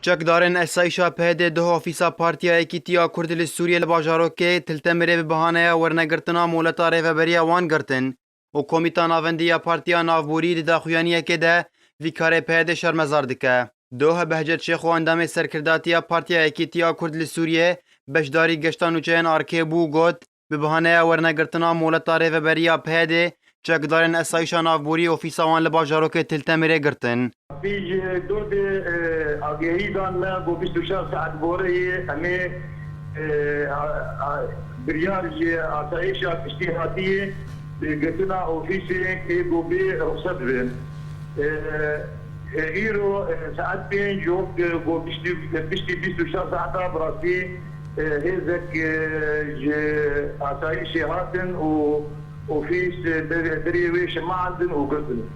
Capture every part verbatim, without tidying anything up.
Çekdarên esayîşa P H D duh ofîsa Partiya Yekîtiya Kurd li Sûriyê li bajarokê Til Temirê bi bahaneya wernegirtina moleta rêveberiya wan girtin û Komîta Navendî ya Partiya Navborî di daxuyaniyekê de vî karê P H D şermezar dike. Duh Behcet Şêxo, endamê serkirdatiya Partiya Yekîtiya Kurd li Sûriyê, beşdarî geşta nûçeyên Arkê bû, got, bi bahaneya wernegirtina moleta rêveberiya P H D, çekdarên esayîşa navborî ofîsa wan li bajarokê Til Temirê girtin. Pî ji Durdê, e, agahî dan me ku bîst û çar saet goreyê em ê, e, a, a, biryar ji asayîşa piştî hatiyê, e, girtina ofîsê ê ku bê ruxset bin. E, e, îro, e, saet pênc yok, e, ku piştî, piştî bîst û çar saeta bi rastî, e, hêzek, e, ji asayîşê hatin û ofîs, e, der-, derê wê şemeandin û girtin.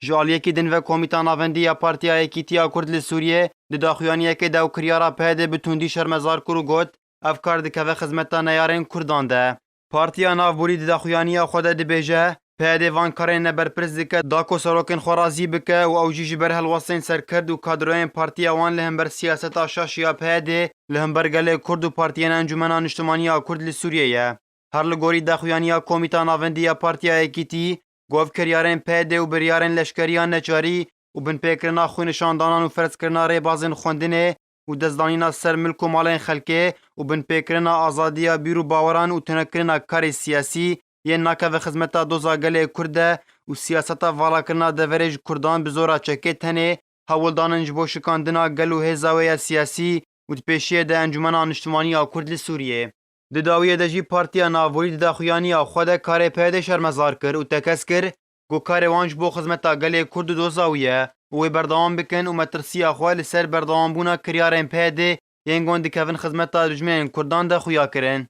Ji aliyekî din ve Komîta Navendî ya Partiya Yekîtiya Kurd li Sûriyê di daxuyaniyekê de ew kiryara P H D bi tundî şermezar kir û got, ev kar dikeve xizmeta neyarên Kurdan de. Partiya Navborî di daxuyaniya xwe de dibêje, P H D van karên ne berpirs dike, da ku serokên xwe razî bike û ew jî ji ber helwestên serkirt û kadroyên partiya wan li hember siyaseta şaş ya P H D li hember gelê Kurd û partiyên Encûmena Niştimanî ya Kurd li Sûriyê ye. Her li gorî daxuyaniya Komîta Navendî ya Partiya Yekîtî, ku ev kiryarên P D û biryarên leşkeriya neçarî û binpêkirina xwînişandanan û ferzkirina rêbazên xwendinê û destdanîna ser milk û malên xelkê û binpêkirina azadiya bîr û baweran û tunekirina karê siyasî yên nakeve xizmeta doza gelê Kurd de û siyaseta valakirina deverê ji Kurdan bi zora çekê tenê hewldanin ji bo şikandina gel û hêza wê ya siyasî û di pêşiyê de Encûmena Niştimanî ya Kurd li Sûriyê. Di dawiyê de jî Partiya Navborî di daxuyaniya xwe de karê P H D şermezar kir û tekez kir ku karê wan ji bo xizmeta gelê Kurd û doza wî ye û wê berdewam bikin û metirsiya xwe li ser berdewambûna kiryarên P H D yên gon dikevin xizmeta dijminên Kurdan de xuya kirin.